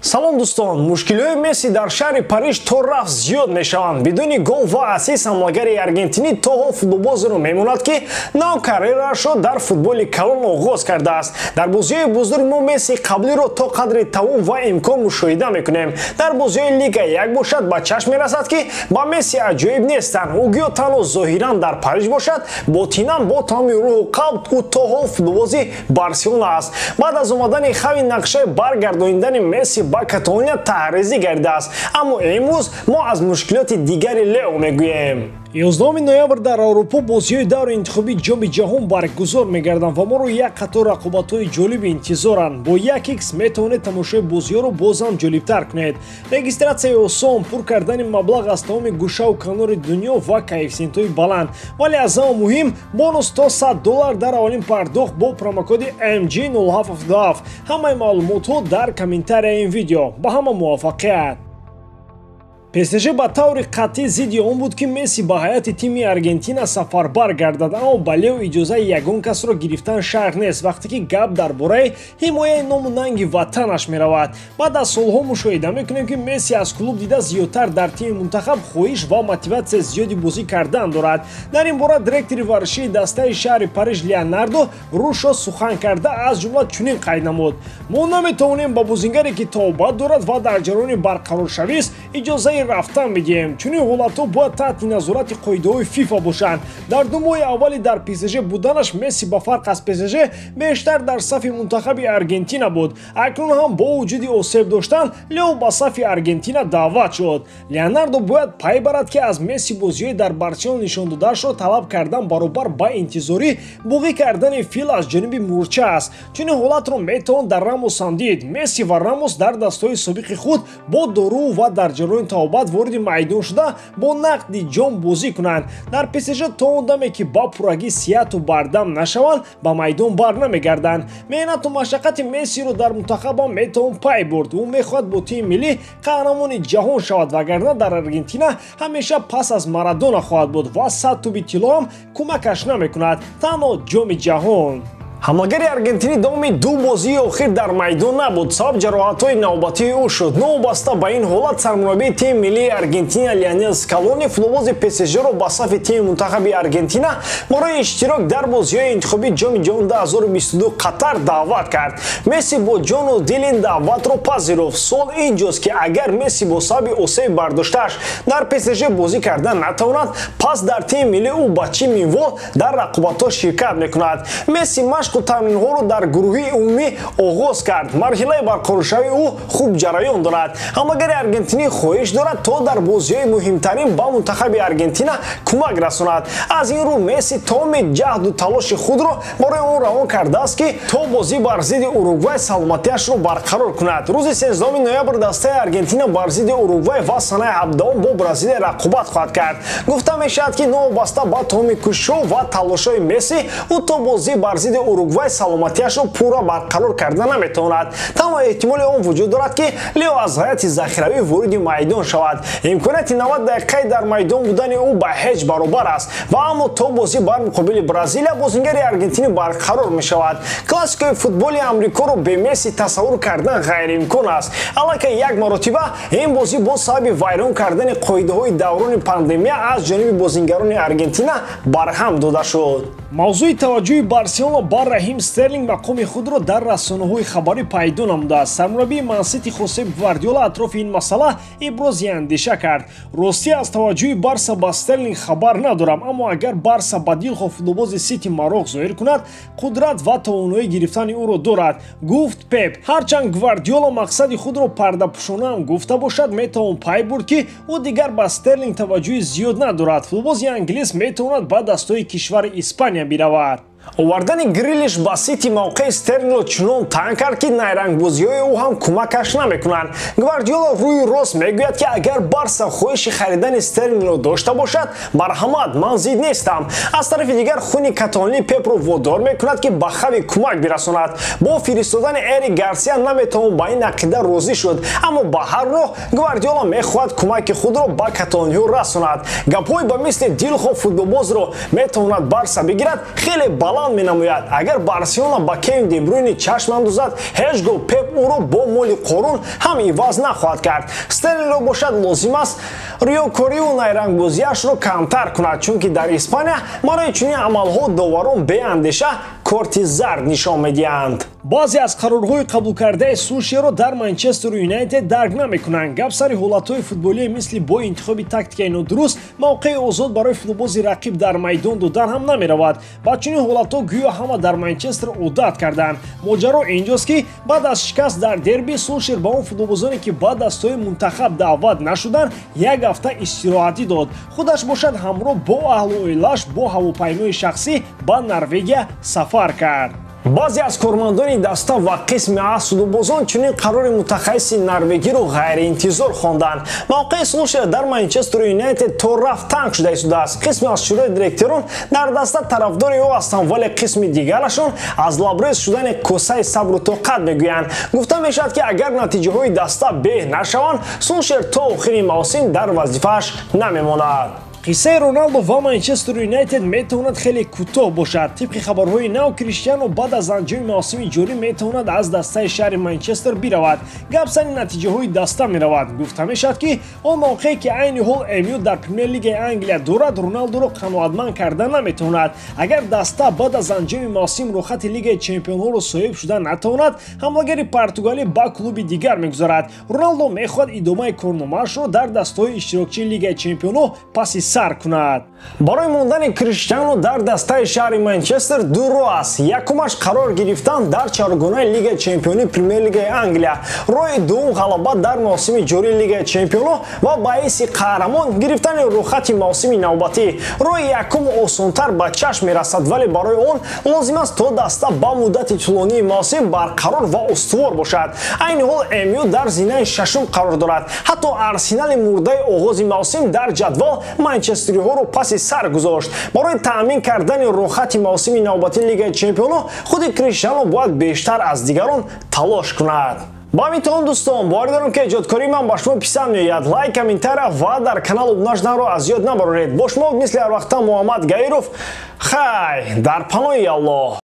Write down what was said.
Салом дӯстон, мушкилиҳои Месси дар шаҳри Париж то рафт зиёд мешаванд. Бидуни гол ва ассист ҳамлагари аргентинӣ то ҳол футболбозеро мемонад, ки нав карьераашро дар футболи калон оғоз кардааст. Дар бозиҳои бузург мо Месси қаблиро то қадри тавон ва имкон мушоҳида мекунем. Дар бозиҳои Лига як бошад, ба чашм мерасад, ки ба Месси аҷоиб нестанд. Ӯ гӯё танҳо зоҳиран дар Париж бошад, ботинан бо тамоми рӯҳу қалб ӯ то ҳол футболбози Барселона аст. Баъд аз омадани Хави нақшаи баргардонидани Месси ба Каталония таҳризӣ гардидааст. Аммо имрӯз мо аз мушкилоти дигари Лео мегӯем. 11 ноябр дар Аврупо бозиҳои даври интихобии Ҷоми ҷаҳон баргузор мегарданд ва моро як қатор рақобатҳои ҷолиб интизоранд. Бо 1x метавонед тамошои бозиҳоро боз ҳам ҷолибтар кунед. Регистратсияи осон, пур кардани маблағ аз тамоми гӯшаву канори дунё ва коэффисиентҳои баланд. Вале аз ҳама муҳим бонус то $100 дар аввалин пардохт бо промокоди MG0777. Ҳамаи маълумотҳо дар комментарияи ин видео. Ба ҳама муваффақият! ПСЖ ба таври қатъӣ зидди он буд, ки Месси ба ҳайати тими Аргентина сафарбар гардад, аммо ба Лео иҷозаи ягон касро гирифтан шарт нест, вақте ки гап дар бораи ҳимояи ному нанги ватанаш меравад. Баъд аз солҳо мушоҳида мекунем, ки Месси аз клуб дида зиёдтар дар тими мунтахаб хоҳиш ва мотиватсияи зиёди бозӣ кардан дорад. Дар ин бора директори варзишии дастаи шаҳри Париж Леонардо Рушо сухан карда, аз ҷумла чунин қайд намуд: мо наметавонем ба бозингаре, ки тавбат дорад ва дар ҷараёни барқароршавист, иҷозаи рафтан медиҳем. Чунин ҳолатҳо бояд таҳти назорати қоидаҳои ФИФА бошанд. Дар 2 моҳи аввали дар ПСЖ буданаш Месси ба фарқ аз ПСЖ бештар дар сафи мунтахаби Аргентина буд. Акнун ҳам бо вуҷуди осеб доштан Лео ба сафи Аргентина даъват шуд. Леонардо бояд пай барад, ки аз Месси бозиҳои дар Барселона нишон додаашро талаб кардан баробар ба интизорӣ буғӣ кардани фил аз ҷониби мӯрча аст. Чунин ҳолатро метавон дар Рамос ҳам дид. Месси ва Рамос дар дастҳои собиқи худ бо дору ва дар ҷараёни тавбат вориди майдон шуда бо нақди ҷон бозӣ кунанд. Дар ПСЖ то он даме, ки ба пуррагӣ сиҳату бардам нашаванд, ба майдон бар намегарданд. Меҳнату машаққати Мессиро дар мунтахабам метавон пай бурд. Ӯ мехоҳад бо тими миллӣ қаҳрамони ҷаҳон шавад, вагарна дар Аргентина ҳамеша пас аз Марадона хоҳад буд ва 100 туби тилло ҳам кӯмакаш намекунад, танҳо Ҷоми ҷаҳон. Ҳамлагари аргентинӣ давоми 2 бозии охир дар майдон набуд. Сабаб ҷароҳатҳои навбатии ӯ шуд. Новобаста ба ин ҳолат сармураббии тими миллии Аргентина Леонел Скалони футболбози ПСЖ-ро ба сафи тими мунтахаби Аргентина барои иштирок дар бозиҳои интихобии Ҷоми ҷаҳон 2022 Қатар даъват кард. Месси бо ҷону дил ин даъватро пазируфт. Суол инҷост, ки агар Месси бо сабаби осеби бардоштааш дар ПСЖ бозӣ кардан натавонад, пас дар тими миллӣ ӯ ба чӣ минвол дар рақобатҳо ширкат мекунад? Месси машқу тамринҳоро дар гурӯҳи умумӣ оғоз кард. Марҳилаи барқароршавии ӯ хуб ҷараён дорад. Ҳамлагари аргентинӣ хоҳиш дорад, то дар бозиҳои муҳимтарин ба мунтахаби Аргентина кӯмак расонад. Аз ин рӯ Месси тамоми ҷаҳду талоши худро барои он равон кардааст, ки то бозӣ бар зидди Уругвай саломатиашро барқарор кунад. Рӯзи 13 ноябр дастаи Аргентина бар зидди Уругвай ва санаи 17 бо Бразилия рақобат хоҳад кард. Гуфта мешавад, ки новобаста ба тамоми кӯшишҳо ва талошҳои Месси, ӯ то бозӣ бар зидди Уругвай саломатиашро пурра барқарор карда наметавонад. Танҳо эҳтимоли он вуҷуд дорад, ки Лео аз ҳайати захиравӣ вориди майдон шавад. Имконияти 90 дақиқаи дар майдон будани ӯ ба ҳеҷ баробар аст ва аммо то бозӣ бар муқобили Бразилия бозингари аргентинӣ барқарор мешавад. Классикаи футболи Амрикоро бе Месси тасаввур кардан ғайриимкон аст. Аллакай як маротиба ин бозӣ бо сабаби вайрон кардани қоидаҳои даврони пандемия аз ҷониби бозингарони Аргентина барҳам дода шуд. Мавзӯи таваҷҷӯҳи Барселона ба Раҳим Стерлинг мақоми худро дар расонаҳои хабарӣ пайдо намудааст. Сармураббии Мансити Хосеп Гвардиола атрофи ин масъала ибрози андеша кард. Ростӣ аз таваҷҷӯҳи Барса ба Стерлинг хабар надорам, аммо агар Барса ба дилхоҳ футболбози Сити мароқ зоҳир кунад, қудрат ва тавоноӣ гирифтани ӯро дорад, гуфт Пеп. Ҳарчанд Гвардиола мақсади худро пардапӯшонаам гуфта бошад, метавон пай бурд, ки ӯ дигар ба Стерлинг таваҷҷӯҳи зиёд надорад. Футболбози англис метавонад ба дастҳои кишвари Испания биравад. Овардани Грилиш ба Сити мавқеи Стерлингро чунон танг кард, ки найрангбозиҳои ӯ ҳам кӯмакаш намекунанд. Гвардиола рӯи рост мегӯяд, ки агар Барса хоҳиши харидани Стерлингро дошта бошад, марҳамат, ман зид нестам. Аз тарафи дигар хуни каталонӣ Пепро водор мекунад, ки ба Хави кӯмак бирасонад. Бо фиристодани Эрик Гарсия наметавон ба ин ақида розӣ шуд, аммо ба ҳар роҳ Гвардиола мехоҳад кӯмаки худро ба каталониҳо расонад. Гапҳои ба мисли дилхоҳ футболбозро метавонад Барса бигирад хеле баланд баланд менамояд. Агар Барселона ба Кевин Де Брюйне чашм андозад, ҳеҷ гоҳ Пеп ӯро бо моли Қорун ҳам иваз нахоҳад кард. Стерлингро бошад, лозим аст риёкориву найрангбозиашро камтар кунад, чунки дар Испания барои чунин амалҳо доварон беандеша корти зард нишон медиҳанд. Баъзе аз қарорҳои қабулкардаи Сулшерро дар Манчестер Юнайтед дарк намекунанд. Гап сари ҳолатҳои футболие, мисли бо интихоби тактикаи нодуруст мавқеи озод барои футболбози рақиб дар майдон додан ҳам намеравад. Ба чунин ҳолатҳо гӯё ҳама дар Манчестер одат карданд. Моҷаро инҷост, ки баъд аз шикаст дар дерби Сулшер ба он футболбозоне, ки ба дастҳои мунтахаб даъват нашуданд, як ҳафта истироҳатӣ дод. Худаш бошад, ҳамроҳ бо аҳлу оилааш бо ҳавопаймои шахсӣ ба Норвегия сафар кард. Баъзе аз кормандони даста ва қисми аз футболбозон чунин қарори мутахассиси норвегиро ғайриинтизор хонданд. Мавқеи Сулшер дар Манчестер Юнайтед то рафт танг шуда истодааст. Қисме аз шӯрои директорон дар даста тарафдори ӯ ҳастанд, вале қисми дигарашон аз лабрез шудани косаи сабру тоқат мегӯянд. Гуфта мешавад, ки агар натиҷаҳои даста беҳ нашаванд, Сулшер то охири мавсим дар вазифааш намемонад. Қиссаи Роналдо ва Манчестер Юнайтед метавонад хеле кӯтоҳ бошад. Тибқи хабарҳои нав, Криштиано баъд аз анҷоми мавсими ҷорӣ метавонад аз дастаи шаҳри Манчестер биравад. Гап сари натиҷаҳои даста меравад. Гуфта мешавад, ки он мавқее, ки айни ҳол МЮ дар Премер-лигаи Англия дорад, Роналдоро қаноатманд карда наметавонад. Агар даста баъд аз анҷоми мавсим рухати Лигаи чемпионҳоро соҳиб шуда натавонад, ҳамлагари португалӣ ба клуби дигар мегузарад. Роналдо мехоҳад идомаи корномаашро дар дастаҳои иштирокчии Лигаи чемпионҳо паси сар кунад. Барои мондани Криштиану дар дастаи шаҳри Манчестер ду роҳ аст. Якумаш қарор гирифтан дар чаҳоргонаи Лигаи чемпиони Премер-лигаи Англия. Роҳи дуюм ғалаба дар мавсими ҷории Лигаи чемпионҳо ва ба ҳайси қаҳрамон гирифтани рухати мавсими навбатӣ. Роҳи якум осонтар ба чашм мерасад, вале барои он лозим аст, то даста ба муддати тӯлонии мавсим барқарор ва устувор бошад. Айни ҳол МЮ дар зинаи шашум қарор дорад. Ҳатто Арсенали мурдаи оғози мавсим дар ҷадвал манчестериҳоро паси сар гузошт. Барои таъмин кардани рухати мавсими навбатии Лигаи чемпионҳо худи Криштиано бояд бештар аз дигарон талош кунад. Ба ҳамин то он, дӯстон, боварӣ дорам, ки эҷодкории ман ба шумо писанд меояд. Лайк, комментария ва дар канал обуна шуданро аз ёд набароред. Бо шумо мисли ҳар вақта Муҳаммад Гаиров. Хай, дар паноҳи Аллоҳ.